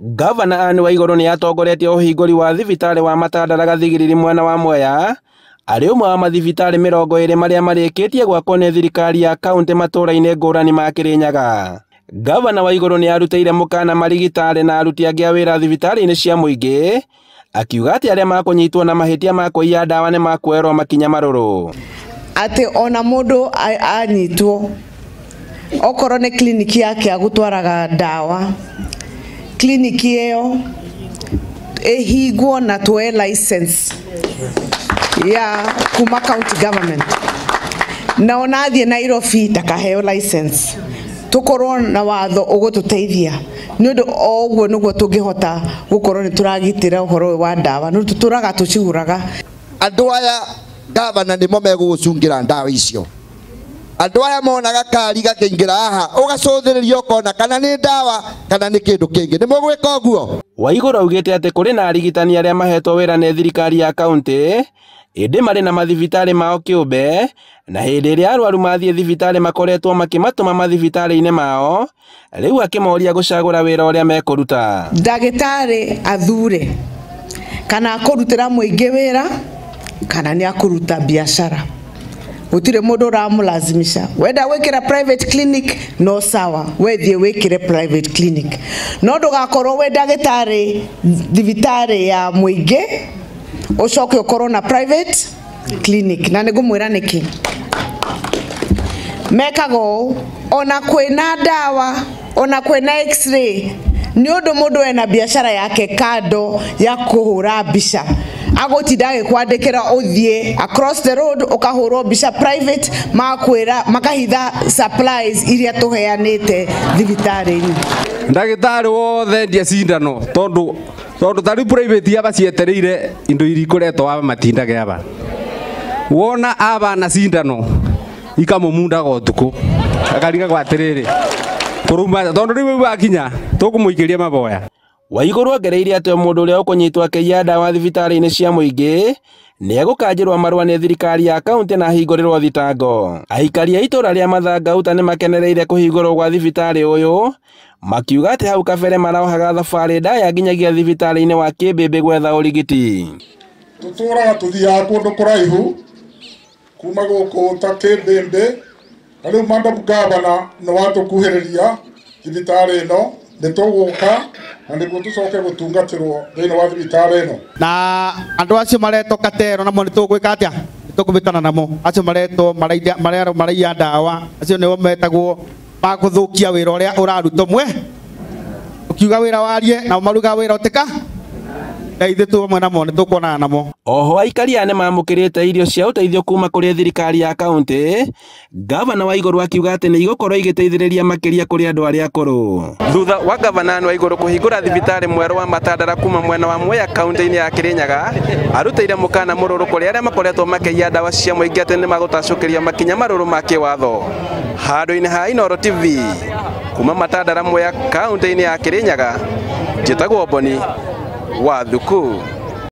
Gavana Anne Waiguru nĩ atongoretie ũhingũri wa thibitarĩ wa Matandara Gathigiriri mwena wa Mwea, arĩ ũmwe wa mathibitarĩ 20 marĩa marĩkĩtie gwakwo nĩ thirikari ya kaunti matũũra-inĩ ngũrani ma Kĩrĩnyaga. Gavana Waiguru nĩ arutĩire mũkana marigitari na aruti angĩ a wĩra thibitarĩ-inĩ cia mũingĩ, akiuga atĩ arĩa makũnyitwo na mahĩtia ma kũiya ndawa nĩ makuoerwo makinya marũrũ. Atĩ ona mũndũ anyitwo okorwo nĩ kliniki yake agũtwaraga ndawa, kliniki ĩyo ĩhingwo na tuoe license ya kuma county government, na ona athiĩ Nairobi ndakaheo license. Tukorwo na watho ũgũtũteithia nĩ ũndũ o ũguo nĩguo tũngĩhota gũkorwo nĩ tũragitĩra ũhoro ũyũ wa ndawa, nĩ tũtũraga tũcigũraga. Andũ aya gavana nĩmo megũgũcungĩra ndawa icio. Andũ aya monaga kari gakĩingĩra haha ũgacũthĩrĩria ũkona kana nĩ ndawa kana nĩ kĩndũ kĩngĩ, nĩ mũgwĩka ũguo. Waiguru augĩte atĩ kũrĩ na arigitani arĩa mahetwo wĩra nĩ thirikari ya kaunti ĩndĩ marĩ na mathibitarĩ mao kĩũmbe, na hĩndĩ ĩrĩa arwaru mathiĩ thibitarĩ makoretwo makĩmatũma mathibitarĩ-inĩ mao, rĩu akĩmoria gũcagũra wĩra ũrĩa mekũruta. Ndagĩtarĩ athure kana akũrutĩra mũingĩ wĩra kana nĩ akũruta biacara. Gũtirĩ mũndũ ũramũlazimisha. Wenda gwĩkĩra private clinic no sawa, we thiĩ wĩkĩre private clinic, no ndũgakorwo wĩ ndagĩtarĩ thibitarĩ ya mũingĩ ũcoke ũkorwo na private clinic. Na nĩngũmwĩra nĩkĩ mekaga ũũ, ona kwĩna ndawa ona kwĩna x-ray, nĩ ũndũ mũndũ ena biacara yake kando ya kũhũra mbica, agũtinda agĩkwandĩkĩra ũthiĩ across the road ũkahũrwo mbica private, makwĩra makahitha supplies iria tũheanĩte thibitarĩ-inĩ. Ndagĩtarĩ wothe endia cindano tondũ ta rĩu private aba cietereire indo iria ikoretwo aba matindage aba, wona aba na cindano ikamũmundaga ũtukũ akarigagwo atĩrĩrĩ kũruma, tondũ rĩu wakinya tũkũmũikĩria maboya. Waiguru ongereire atĩ o mũndũ ũrĩa ũkũnyitwo akĩiya ndawa thibitarĩ-inĩ cia mũingĩ nĩ egũkanjĩrwo marũa nĩ thirikari ya kaunti na ahingũrĩrwo thitango. Aikari a itũũra rĩa Mathangauta nĩ makenereire kũhingũrwo gwa thibitarĩ ũyũ, makiuga atĩ hau kabere marohaga thabarĩ ndaya nginyagia thibitarĩ-inĩ wa Kĩmbĩmbĩ gwetha ũrigiti. Tũtũraga tũthiaga kũndũ kũraihu kuma gũkũ ta Kĩmbĩmbĩ, na rĩu Madam Gavana nĩ watũkuhĩrĩria thibitarĩ ĩno, nĩ tũgũka na nĩguo tũcoke gũtungatĩrwo thĩinĩ wa thibitarĩ ĩno. Na andũ acio maretwo Katero namo nĩ tũgwĩka atĩa? Nĩ tũkũbĩtana namo. Acio maretwo maraiya ndawa, acio nĩo metagwo makũthũkia wĩra ũrĩa ũrarutwo mwe. Ũkiuga wĩra warie nao maruga wĩra ũtĩka, na ithuĩ twĩ hamwe namo nĩ tũkuonana namo. Oho aikari aya nĩ mamũkĩrĩte irio cia ũteithio kuma kũrĩ thirikari ya kaunti. Gavana Waiguru akiuga atĩ nĩ igũkorwo igĩteithĩrĩria makĩria kũrĩ andũ arĩa akũrũ. Thutha wa Gavana Anne Waiguru kũhingũra thibitarĩ mwerũ wa Matandara kuma mwena wa Mwea kaunti-inĩ ya Kĩrĩnyaga, arutĩire mũkana mũrũrũ kũrĩ arĩa makoretwo makĩiya ndawa cia mũingĩ atĩ nĩ magũtacũkĩria makinya marũrũ ma kĩwatho. Handũ-inĩ ha Inooro TV kuma Matandara Mwea kaunti-inĩ ya Kĩrĩnyaga, njĩtagwo Boni wa Thuku.